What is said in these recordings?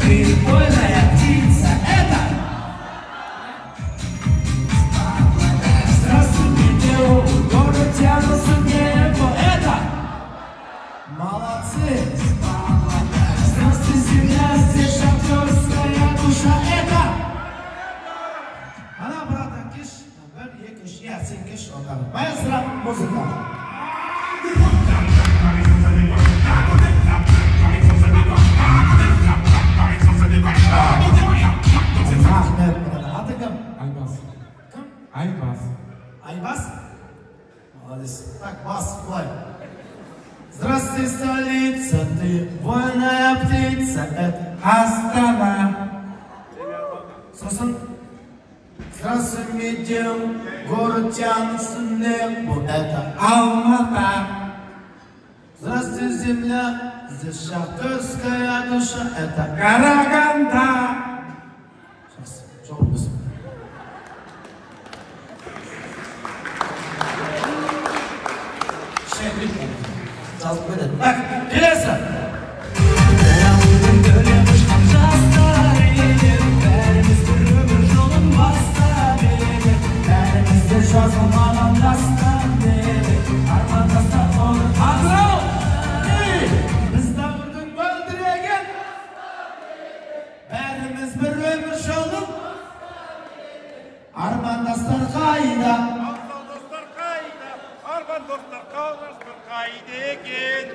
Ты вольная птица, это здравствуй, Медео, город тянутся к небу, это молодцы. Здравствуй, земля, здесь шахтерская душа, это ана, братан, кеш, бір, екі, үш, иә, сен кеш, онда. Маэстро, музыка. Рахмет, аты кім? Айбас. Кім? Айбас. Айбас? Молодец. Так, бас, былай. Здравствуй, столица, ты вольная птица, это Астана. Сосын. Здравствуй, Медеу, город тянется к небу, это Алмата. Здравствуй, земля, здесь шахтерская душа, это Караганда. Сейчас, жауап берсін. Жазып кетеді. Так, келесі. Бәріміз бір өмір жолын бастап едік, бәріміз де жазылмаған дастан едік, армандастар оны Атырау! Біз дәуірдің мөлдіреген, бәріміз бір өмір жолын армандастар қайда? Абзал достар қайда? Арман достар, қалғастар қайда екен?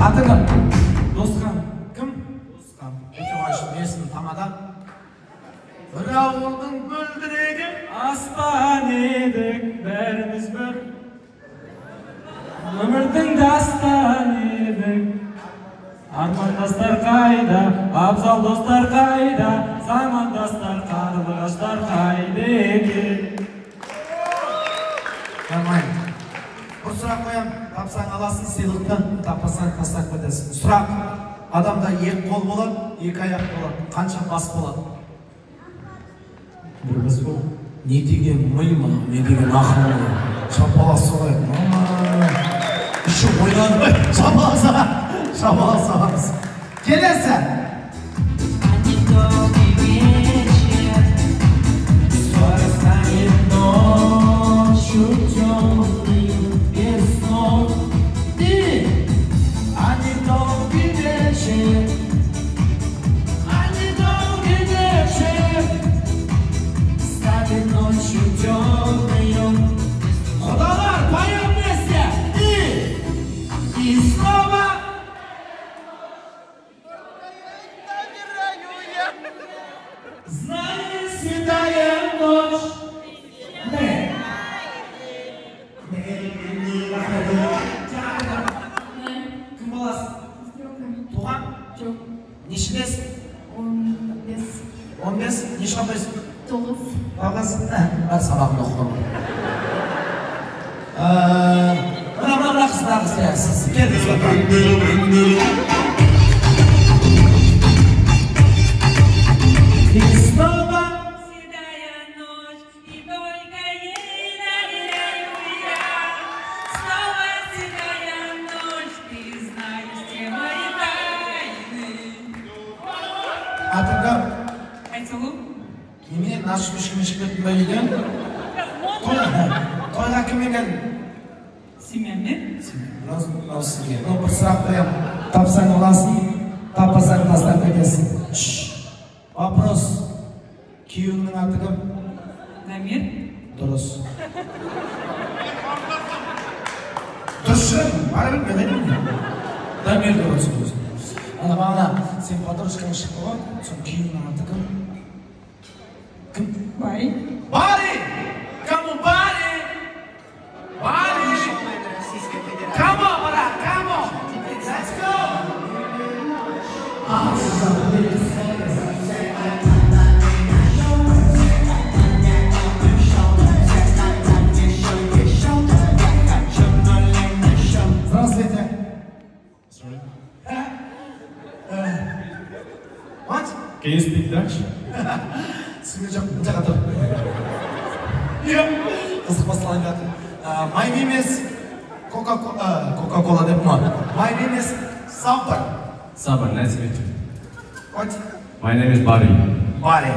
Аты кім? Досқан. Кім? Досқан. Өте қуанышты. Есімім Тамада. Бір ауылдың мөлдіреген аспан едік, бәріміз бір өмірдің дастаны едік. Армандастар қайда, абзал достар қайда, замандастар, қарлығаштар қайда екен? Нормально. Бір сұрақ қоям, тапсаң аласың сыйлықты, таппасаң тастап кетесің. Сұрақ: адамда екі қол болады, екі аяқ болады, қанша бас болады? Бір бас болады. Не деген ми мынау, не деген ақыл мынау. Шапалақ соғайық, мама. Еще ойланып, шапалақ соғамыз. Шапалақ соғамыз. Келесі. Скоро станет ночью темной, без снов. И, а не долгий вечер, а не долгий вечер станет ночью темной. Құдалар, поем вместе. И снова знает святая ночь. Кім боласың? Туған? Жоқ. Нешедесің? 15. 15? Неше оқисың? 9. 9? Бар, сабағыңды оқыған. Мына, мына, мына қыз, мына қыз, иә, сіз келдіңіз ба? И снова седая ночь, и только ей доверяю я. Снова седая ночь, ты знаешь все мои тайны. Атың кім? Айсұлу. Немене, наш ешкім шығып кеттің ба үйден? Тойға кіммен келдің? Семьямен. Мынау сізге. Ну, бір сұрақ қоямын. Тапсаң аласың, таппасаң тастап кетесің. Шш. Вопрос. Күйеуіңнің аты кім? Дамир. Дұрыс. Дұрыс шығар, бара бер, мен айтайын. Дамир дұрыс, дұрыс. Ана бағана сен подружкаң шықты ғой, соның күйеуіңнің аты кім? Кім? Бари. Бари! Кому Бари? Бари! Come on, брат, come on! Let's go! Здравствуйте. Sorry. What? Can you speak Dutch? Түсінген жоқпын, мына жаққа тұр. Қызық басталайын жатыр. My name is Coca-Cola деп ма? My name is Sabar. Sabar, nice to meet you. What? My name is Barry. Barry.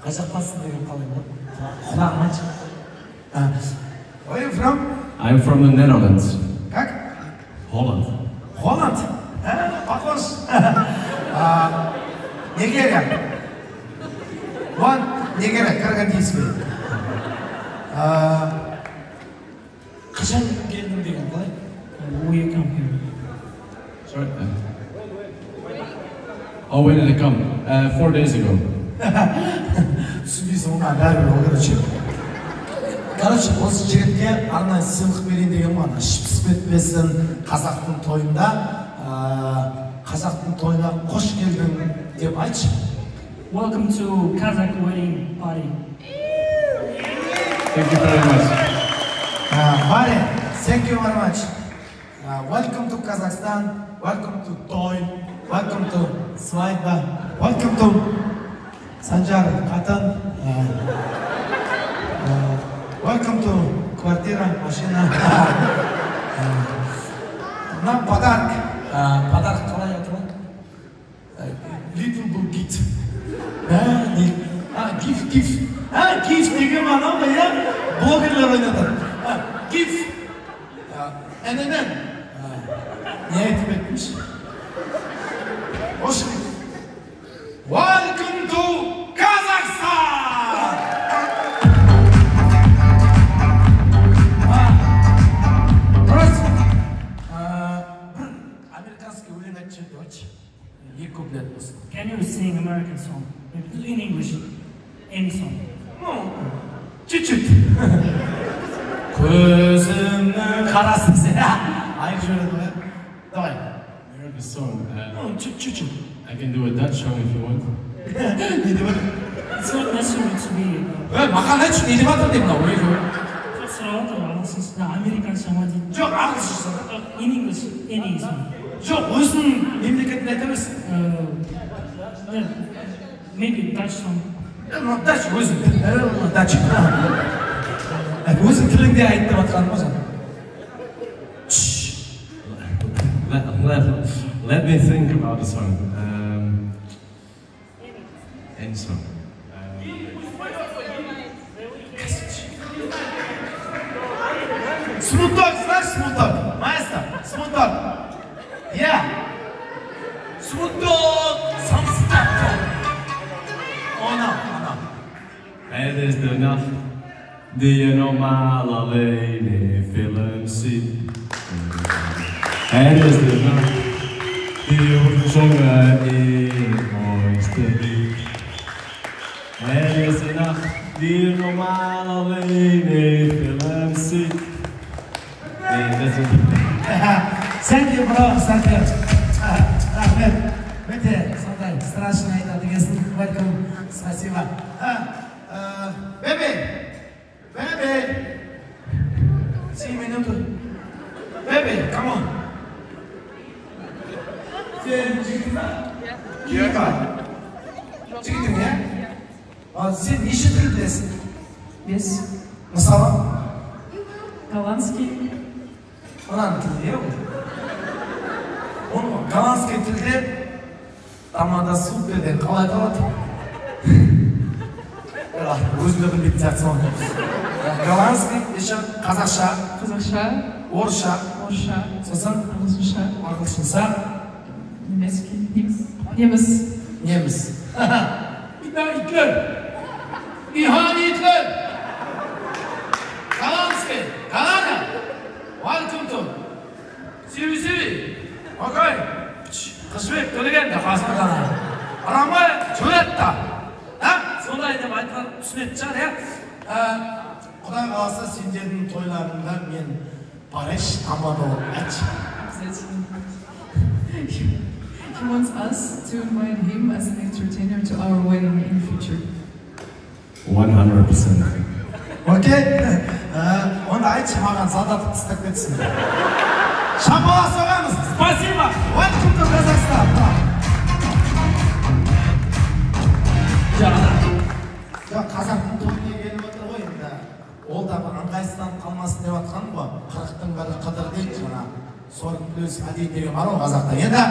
Қай жақтансың деген қалай болады? Құлағым айтшы. Where are you from? I'm from the Netherlands. Как? Holland. Holland? Похож. Нигерия. One, Нигерия, Карагандинский. Қашан келдің деген қалай? When you come here. Sorry. Oh, when did I come? 4 days ago. Түсінбейсің ғой, бәрібір ол, короче. Короче, осы жігітке арнайы сыйлық берейін деген ғой, ана іш пісіп кетпесін, қазақтың тойында, қазақтың тойына қош келдің деп айтшы. Welcome to Kazakh wedding party. Thank you very much. Barry, thank you very much. Welcome to Kazakhstan, welcome to той, welcome to свадьба, welcome to Санжар қатын, welcome to квартира, машина. Нам подарок. Подарок қалай аталады? Little Bulgit. Gift, gift. Gift деген анау ба, иә? Блогерлер ойнатады. Gift. NNN. Не айтып кеттімші? Осы. Welcome to Kazakhstan! Просто бір американский өлең айтып жібер деп айтшы. Екі куплет болсын. Can you sing American song? In English, any song? Ну, чуть-чуть. Көзімнің қарасы десе, айтып жібереді ғой. Давай. American song. Ну, чуть-чуть. I can do a Dutch song if you want. Не деп жатыр? It's not necessary to be. Маған айтшы, не деп жатыр деп мынау. Жоқ, сұрап отыр, ағылшынша, американша ма дейді. Жоқ, ағылшынша. In English, any song. Жоқ, өзінің мемлекетін айта берсін. Maybe Dutch song. Dutch, өзің. Dutch. Өзің тіліңде айт деп жатқаным ғой жаңа. Let me think about the song. Any song. Смуток, знаешь смуток? Маэстро, смуток. Я. Смуток, самстак. Она, она. Het is de nacht die je normaal alleen in films ziet. Het is de nacht die wordt gezongen in het mooiste lied. Het is de nacht die je normaal alleen in films ziet. Nee, dat is het. Thank you, bro. Thank you. Рахмет. Өте сондай страшный айтады екенсің. Welcome. Спасибо. Бебе! Бебе! 7 минуту. Бебе, come on. Сен жігіт ба? Жігіт ба? Жігітің, иә? Сен неше тіл білесің? 5. Мысалы? Голландский. Мынаның тілі, иә ол? Оны голландский тілде тамада супер деп қалай аталады? Өзім де білмейтін сияқтысың ғой. Голландский, еще қазақша. Қазақша. Орысша. Орысша. Сосын? Ағылшынша. Ағылшынша. Немецкий. Неміс. Неміс. Неміс. Итлер. Ихан Итлер. Голландский. Канада. Welcome to. Сиви сиви. Окей. Қышбек Төлеген де қасында. Рамай Джульетта. Сондай деп айтқан түсінетін шығар, иә? Құдай қаласа, сендердің тойларыңда мен барайыншы, тамада болып айтшы. Обязательно. He wants us to invite him as an entertainer to our wedding in the future. 100%. Окей? Онда айтшы, маған звондатып тастап кетсін. Шапалақ соғамыз. Спасибо. Welcome to Kazakhstan. Жоқ, қазақтың тойына келіп отыр ғой енді. Ол да бір ыңғайсызданып қалмасын деп жатқаным ғой. 40-тың бірі 40 + 1 деген бар ғой қазақта. Енді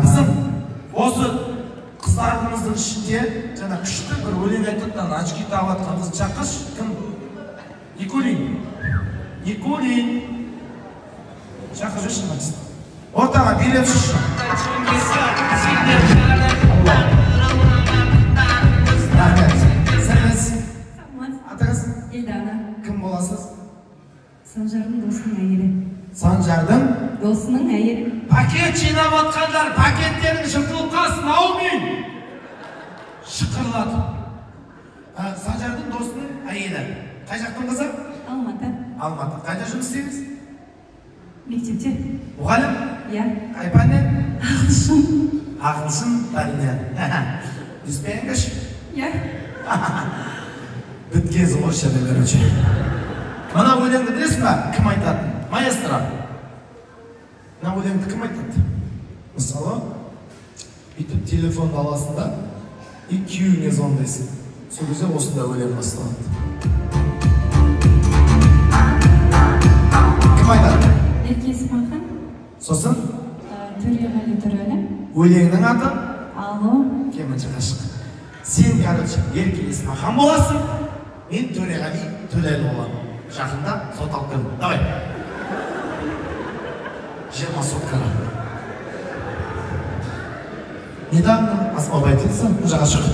біздің осы қыздарымыздың ішінде жаңа күшті бір өлең айтып ана очки тағып жатқан қызды шақыршы. Кім? Никулин. Никулин. Шақырып жіберші мына кісіні. Ортаға билеп шықшы. Рахмет. Сәлеметсіз. Атыңыз? Елдана. Кім боласыз? Санжардың досының әйелі. Санжардың досының әйелі. Пакет жинап отқандар, пакеттерің жыртылып қалсын, аумин. Шықырлатып. Санжардың досының әйелі. Қай жақтың қызы? Алматы. Алматы. Қайда жұмыс істейсіз? Мектепте. Мұғалім? Иә. Қай пәннен? Ағылшын. Ағылшын пәнінен. You speak English? Иә. Біткезі орысша, короче. Мына өлеңді білесің ба? Кім айтады? Маэстро. Мына өлеңді кім айтады? Мысалы, бүйтіп телефонды аласың да, и күйеуіңе звондайсың. Сол кезде осындай өлең басталады. Кім айтады? Ерке Есмахан. Сосын? Төреғали Төрәлі. Өлеңнің аты? Алло. Кемінші ғашық. Сен, короче, Ерке Есмахан боласың, мен Төреғали Төләлі боламын. Жақында сот алып келдім. Давай. 20 соткаға. Недавно освободился, бұл жаққа шық.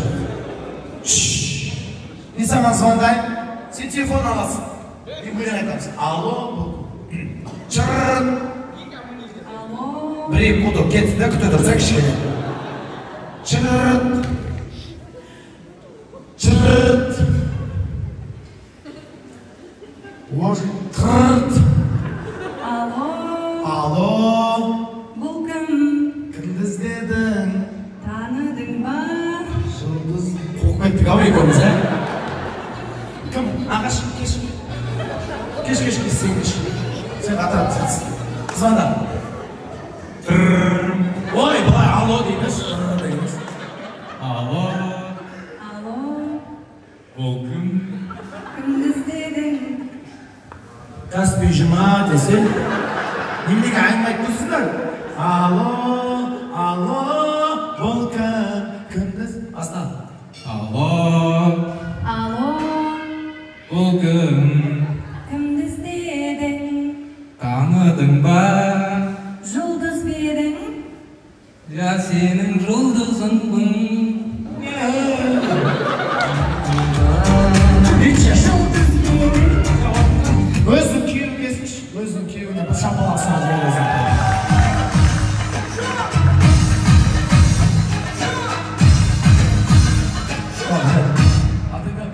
Мен саған звондаймын, сен телефон аласың. Мен өлең айтамыз. Алло, бұл. Чырррр. Алло. Бір екі гудок кетсін де, күте тұрса кішкене. Чырррр. Чырррр. Ой, тырт. Алло. Алло. Бұл кім? Кімді іздедің? Таныдың ба? Жұлдыз. Қуып кеттік ау екеуміз, ә? Кім? Ағаш, кеш. Кеш, кеш, кеш, сен кеш. Сен қатырады, сен. Звонда. Ой, былай алло дейміз, дейміз. Алло. Алло. Бұл кім? Кімді іздедің? Каспий жұма десе, неменеге әңгіме айтып тұрсыңдар? Алло, алло, бұл кім? Кімді? Астан. Алло. Алло. Бұл кім? Кімді іздедің? Таныдың ба? Жұлдыз ба едің? Я сенің жұлдызыңмын. Бүйтші. Жұлдыз ба едің? Өзінің күйеуін келсінші, өзінің күйеуіне бір шапалақ салып жібересің. Атың кім?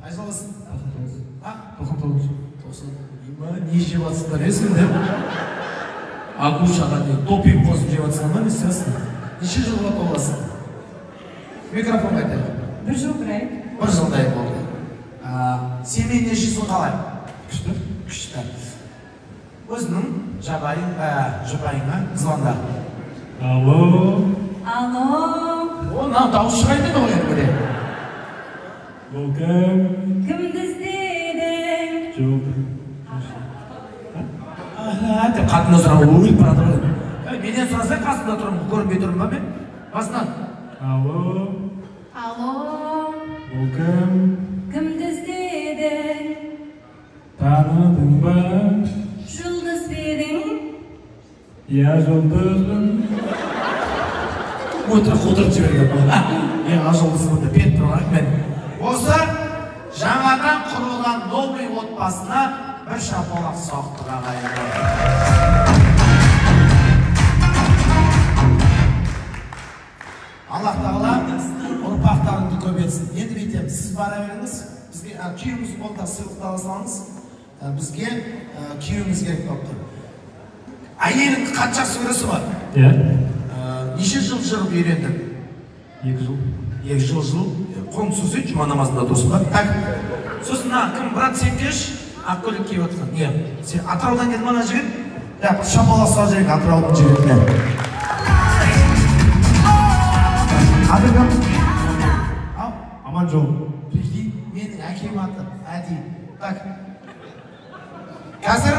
Қай жылғысың? 99. А? 99. 90. Има, не жеп жатсыңдар, е сендер? Агушаға не, допинг қосып жеп жатсыңдар ма, не істеп? Неше жылға толасың? Микрофонға айтайық. Бір жыл бір ай. Бір жылдай болды. Семейный жизнь қалай? Күшті. Күшті. Өзінің жабайың, жұбайыңа звонда. Алло. Алло. О, мынау дауыс шығайын деді ғой енді. Бұл кім? Кімді іздедің? Жұлдыз. Деп қатыннан сұрап өліп бара жатыр ғой. Менен сұрасаң қасымда тұрмын, көрінбей тұрмын ба мен? Басынан. Алло. Алло. Бұл кім? Кімді іздедің? Таныдың ба? Жұлдыз ба едің? Я жұлдызбын. Өтірік қудырып жіберген бұл. Мен жұлдызбын деп бет тұрған мен. Осы жаңадан құрылған новый отбасына бір шапалақ соқтық, ағайындар. Аллах тағала ұрпақтарыңды көбейтсін. Енді бүйтеміз, сіз бара беріңіз, бізге күйеуіңіздің қолында сыйлықты ала салыңыз. Бізге күйеуіңіз керек болып тұр. Әйеліңді қатты жақсы көресің ба? Иә. Неше жыл жүріп үйрендің? 2 жыл. 2 жыл жыл. Қолың түсірсе, жұма намазында тұрсың ба? Так. Сосын мына кім, брат, сен кеш, ақ көйлек киіп отырған. Не? Сен Атыраудан келдің ана жігіт? Да, бір шапалақ салып жіберейік Атыраудың жігітіне. Аты кім? Ау? Аманжол. Прикинь, менің әкем аты Әди. Так. Қазір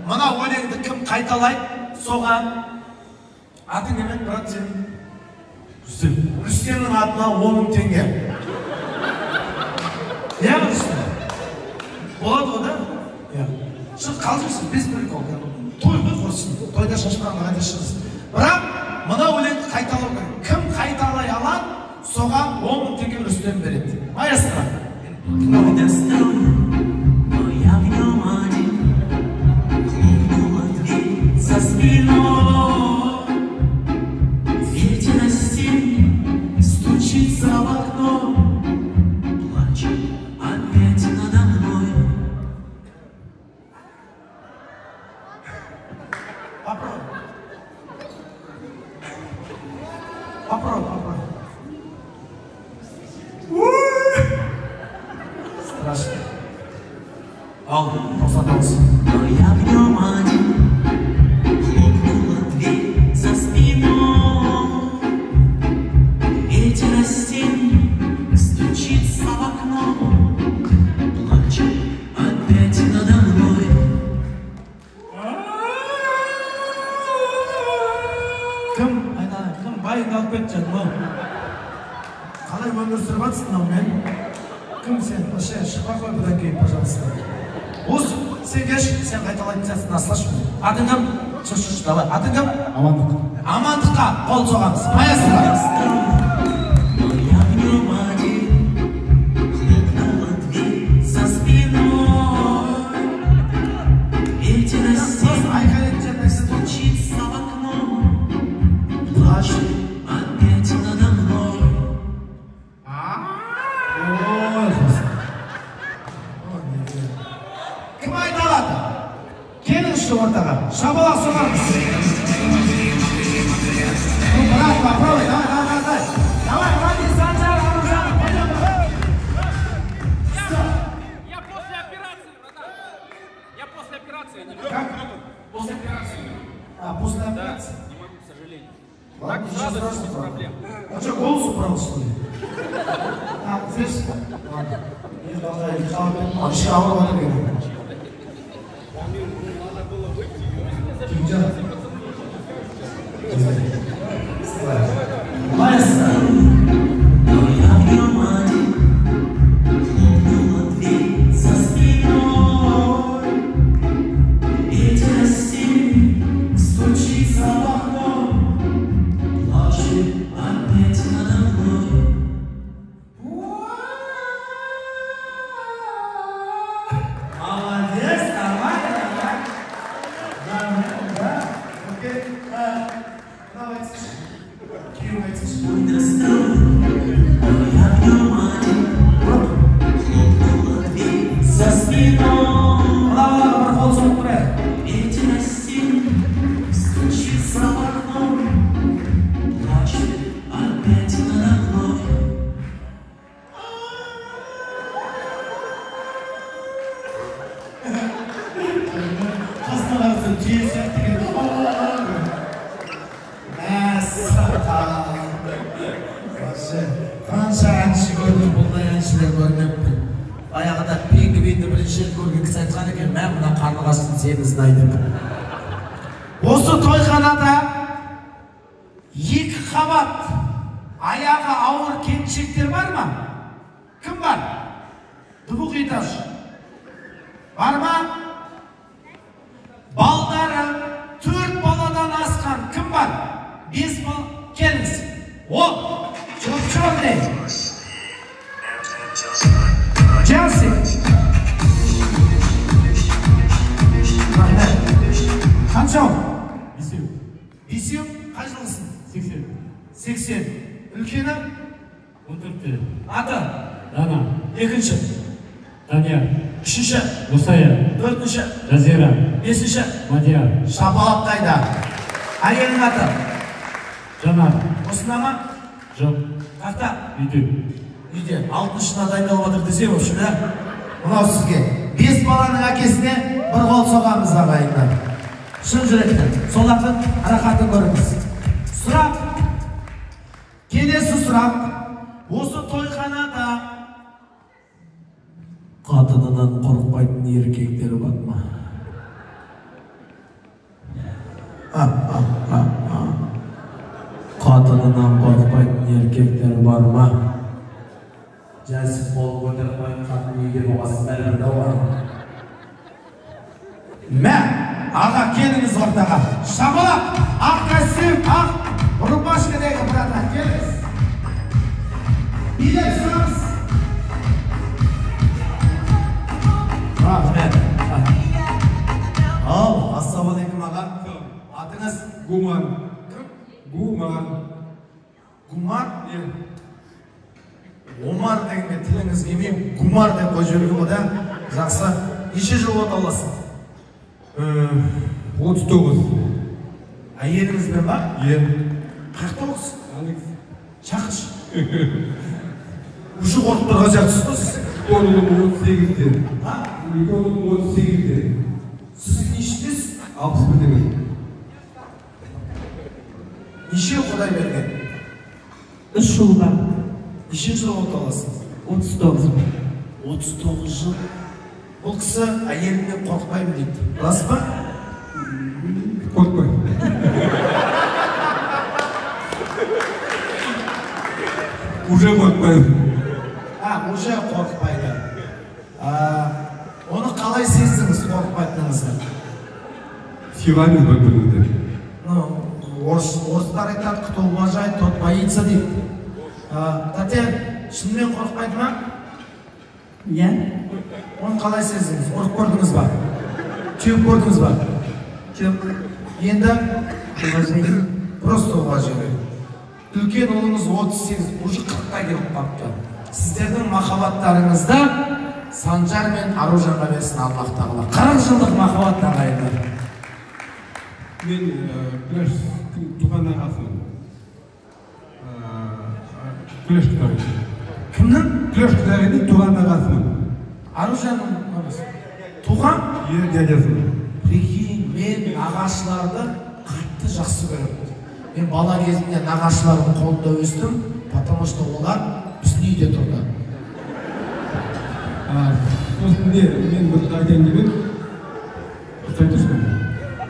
Мына өлеңді кім қайталайды, соған атың кім еді, брат, сенің? Рүстем. Рүстемнің атына 10 000 теңге. Иә, Рүстем? Болады ғой, да? Иә. Шық, қалжыңсыз, без прикол. Той ғой құрсын. Тойда шашпағанға қайда шығасың. Бірақ мына өлеңді қайталау керек. Кім қайталай алады, соған 10 000 теңге Рүстем береді. Маэстро. Но я в нем один. Хлопнула дверь за спиной. Ветер осенний стучится в окно, плачет опять надо мной. Попробуй. Попробуй, попробуй. Страшно. Ал, 99. Но я в нем один. Хлопнула дверь за спиной. Ветер осенний стучится в окно, плачет опять надо мной. Кім, айналайын, кім байыңды алып кетті жаным? Қалай өмір сүріп жатсың мынаумен? Кім сен? Вообще шықпай қой бұдан кейін, пожалуйста. Осы, сен кеш, сен қайталайтын сияқтысың, аслашы. Атың кім? Шық, шық, давай. Атың кім? Амандық. Амандыққа қол соғамыз. Маэстро. Но я в нем один. Хлопнула дверь за спиной. Ветер осенний стучится в окно, плачет опять надо мной. Ой, кім айта алады? Келіңізші ортаға. Шапалақ соғамыз. Ну, брат, попробуй, давай, давай, давай. Давай, Вадим, Санжар, Аружан, пойдем. Стоп. Я после операции, братан. Я после операции. Не могу. Как? После операции. А, после операции? Да, не могу, к сожалению. Ладно, Так ничего сразу без страшного. проблем. А что, голос убрал, что ли? А, здесь? Ладно. Не должна, не должна. Вообще, ауыр отыр екен. Жігіттер. Маэстро. Но я в нем один. Хлопнула дверь за спиной. Ветер осенний стучится в окно, плачет опять надо мной. Молодец, нормально, нормально. Нормально, да? Окей. Мынау айтсыншы. Күйеуің айтсыншы. Мой настрой, но я в нем один. Хлопнула дверь за спиной. Мына балаға бір қол соғып тұрайық. Ветер осенний стучится в окно, плачет опять надо мной. Қасына қарасаң түйе сияқты екен. Мәссаған. Вообще, қанша әнші көрдім, бұндай әншілер көрмеппін. Баяғыда пингвинді бірінші рет көрген кісі айтқан екен, мә, мына қарлығаштың семізін ай деп. Осы тойханада 2 қабат аяғы ауыр келіншектер бар ма? Кім бар? Двухэтаж. Бар ма? Балдары 4 баладан асқан кім бар? 5 бала. Келіңіз. О, черный. Челси. Рахмет. Қанша ол? Бесеу. Бесеу? Қай жылғысың? 80. 80. Үлкені? 14-те. Аты? Дана. Екінші. Данияр. Үшінші. Мұсая. Төртінші. Жазира. Бесінші. Мадияр. Шапалақ қайда? Әйелінің аты? Жанар. Осында ма? Жоқ. Қақта? Үйде. Үйде. Алтыншысына дайындалып жатыр десе, в общем, да? Мынау сізге. 5 баланың әкесіне бір қол соғамыз, ағайындар. Шын жүректен. Солардың рахатын көріңіз. Сұрақ. Келесі сұрақ. Осы тойханада қатынынан қорықпайтын еркектер бар ма? Қатынынан қорықпайтын еркектер бар ма? Жәсіп қол көтеріп қатын үйге болғасын бәрібір де оған. Мә, аға келіңіз ортаға. Шапалақ, ақ костюм, ақ рубашкадегі братан, келіңіз. Билеп сұрамыз. Рахмет. Ал, ассалаумағалейкум аға. Атыңыз? Гуман. Кім? Гуман. Гумар? Иә. Омар дегенге тіліңіз келмей, Гумар деп қойып жіберген ғой да. Жақсы. Неше жыл отауласың? 39. Әйеліңізбен ба? Иә. Қаяқта ол кісі? Алекс. Шақыршы. Уже қорқып тұрған сияқтысыз ғой сіз. Үлкен ұлым 38-де. А? Үлкен ұлым 38-де. Сіз нешедесіз? 61-демін. Неше Құдай берген? 3 жыл бар. Неше жыл отауласыз? 39. 39 жыл. Бұл кісі әйелімнен қорықпаймын дейді. Рас па? Қорықпаймын. Уже қорықпаймын. А, уже қорықпайды. Оны қалай сездіңіз қорықпайтыныңызды? Сыйлаймыз бір-бірімізді. Ну, орыстар айтады, кто уважает, тот боится дейді. Тәте, шынымен қорықпайды ма? Иә. Оны қалай сездіңіз? Ұрып көрдіңіз ба? Теуіп көрдіңіз ба? Жоқ. Енді? Уважение. Просто уважение. Үлкен ұлыңыз 38, уже 40-қа келіп қапты. Сіздердің махаббаттарыңызда Санжар мен Аружанға берсін Аллах тағала. 40 жылдық махаббат ағайындар. Мен Күләштің туған ағасымын. Күләш құдағи. Кімнің? Күләш құдағидің туған ағасымын. Аружанның ағасы. Туған? Иә, дядясымын. Прикинь, мен нағашыларды қатты жақсы көремін. Мен бала кезімде нағашылардың қолында өстім, потому что олар біздің үйде тұрды. Сосын не, мен бір айтайын деп едім. Ұқсай тұрсын.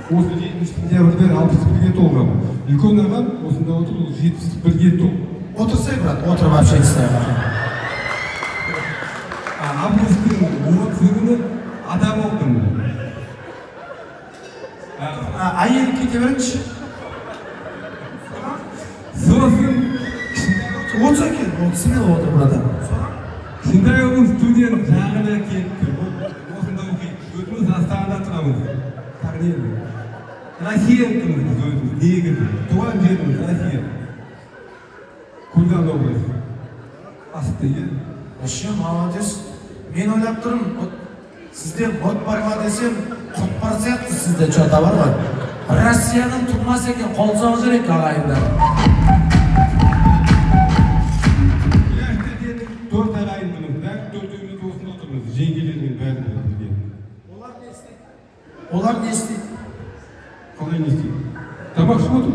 Осы 7 сентябрьде 61-ге толғам. Үлкен ағам осында отыр, ол 71-ге толды. Отырсай, брат, отырып общаться. Августтың 30 күні ата болдым. Әйел кете беріңізші. Сосын Отыр екен, смело отыр, братан. Кішкентай ұлым студент жағына кетті. Осында оқиды. Өзіміз Астанада тұрамыз. Корнелия. Россиянкіміз біз өзіміз, негізі. Туған жеріміз Россия. Курган облысы. Асты, иә. Вообще молодец. Мен ойлап тұрмын, вот сізде от бар ма десем, құт бар сияқты сізде что-то бар ғой. Россияның тумасы екен, қол соғып жіберейік ағайындар. Төрт ағайындымыз, бәрі төртеуміз осында отырмыз, жеңгелермен бәрі бірге. Олар не істейді? Олар не істейді? Қалай не істейді? Тамақ ішіп отыр.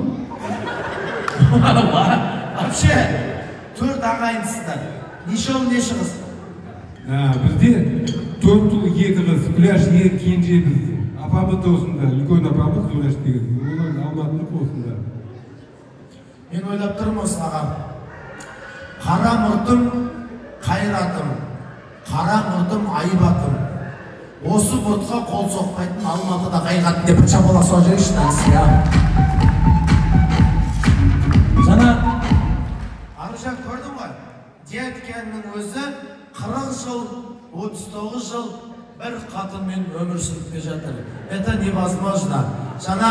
Вообще, төрт ағайындысыздар. Неше ұл, неше қыз? Бізде 4 ұл, 2 қыз, Күләш ең кенже бізде. Апамыз да осында, үлкен апамыз Күләш деген. Олар Алматынікі осында. Мен ойлап тұрмын осы ағам. Қара мұртым қайратым, қара мұртым айбатым. Осы мұртқа қол соқпайтын Алматыда қайғатын деп бір шапалақ соғып жіберейікші мына кісіге, а? Жаңа Аружан көрдің ғой, дядьканың өзі 40 жыл, 39 жыл бір қатынмен өмір сүріп келе жатыр. Это невозможно. Жаңа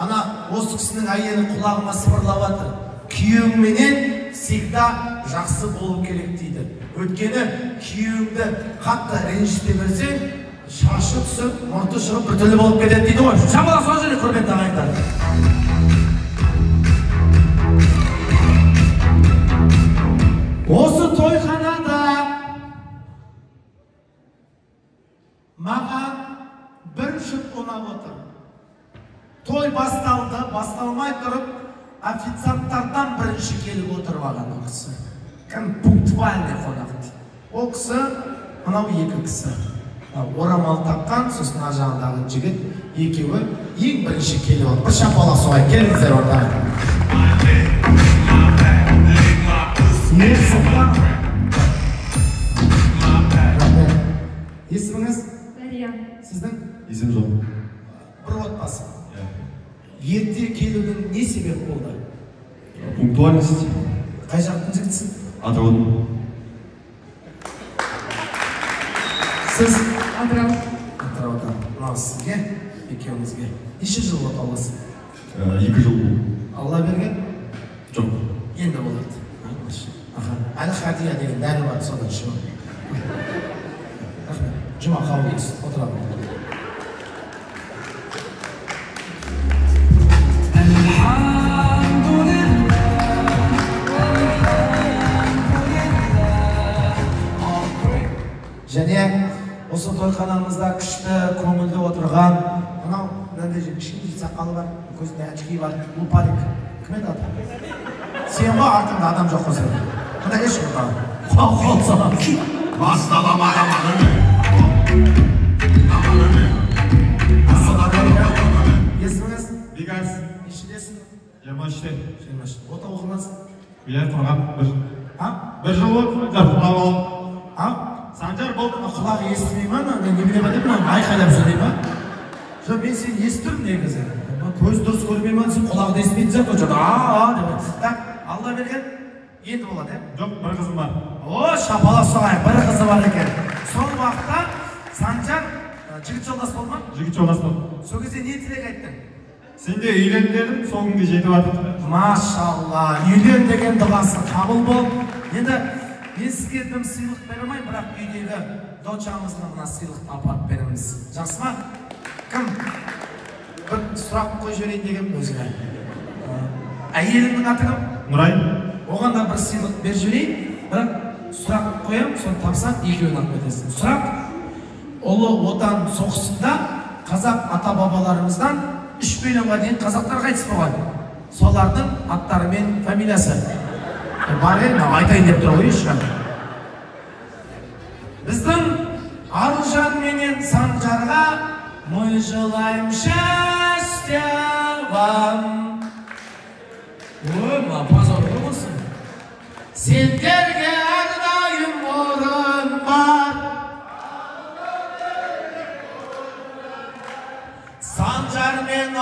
ана осы кісінің әйелі құлағыма сыбырлап жатыр. Күйеуіңменен всегда жақсы болу керек дейді. Өйткені күйеуіңді қатты ренжіте берсең, шашы түсіп, мұрты шығып біртүрлі болып кетеді дейді ғой. Шапалақ соғып жіберейік, құрметті ағайындар. Осы тойханада маған бір жұп ұнап отыр. Той басталды, басталмай тұрып, официанттардан бірінші келіп отырып алған ол кісі. Кім пунктуальный қонақ дейді. Ол кісі, мынау екі кісі. Орамал таққан, сосын ар жағындағы жігіт, екеуі. Ең бірінші келіп алып, бір шапалақ соғайық, келіңіздер ортаға. Ерсұлтан. Рахмет. Есіміңіз? Дария. Сіздің? Есім жоқ. Бір отбасы. Ерте келудің не себеп болды? Пунктуальность. Қай жақтың жігітсің? Атыраудың. Сіз? Атырау. Атыраудан. Мынау сізге, екеуіңізге. Неше жыл отауласың? 2 жыл болды. Алла берген? Жоқ. Енді болады. Аха. Әл-Хадия деген дәрі бар, содан ішіп ал. Рахмет. Жұма қабыл болсын. Отырамын. Және осы тойханамызда күшті көңілді отырған мынау мынандай кішкентай сақалы бар, көзінде очки бар, лупарик. Кім еді аты? Сен ғой, артыңда адам жоқ қой сенің. Мында келші мында. Қол саламыз. Есіміңіз? Бекас. Нешедесің? 23-те. 23. Отау оқымадсың? Иә, тұрған бір. А? Бір жыл болды, құлап алып. А? Санжар болды. Құлағы естімей ма? Мен немене бар деп мынаны айқайлап сөйлей ма? Жоқ, мен сені естіп тұрмын негізі. Көз дұрыс көрмей ма десем, құлағы да естімейтін сияқты ғой. А, деп. Так, Алла берген енді болады, ә? Жоқ, бір қызым бар. О, шапалақ соғайық, бір қызы бар екен. Сол уақытта Санжар жігіт жолдас болды ма? Жігіт жолдас болды. Сол кезде не тілек айттың? Сен де үйлен дедім, сол күнге жетіп жатыр. Машалла, үйлен деген дұғасы қабыл бол. Енді мен сізге дым сыйлық бере алмаймын, бірақ үйдегі дочамызға мына сыйлықты апарып береміз. Жақсы ма? Кім? Бір сұрақ қойып жіберейін дегенмін өзіңе. Әйеліңнің аты кім? Нұрай. Оған да бір сыйлық беріп жіберейін, бірақ сұрақ қоямын, соны тапсаң екеуін алып кетесің. Сұрақ: Ұлы Отан соғысында қазақ ата-бабаларымыздан 3 миллионға дейін қазақтар қайтыс болған. Солардың аттары мен фамилиясы. Бар енді, айтайын деп тұр ғой ешқандай. Біздің Аружан менен Санжарға мы желаем счастья вам. Ой, мына позор болсын. Сендерге әрдайым орын бар. Санжар мен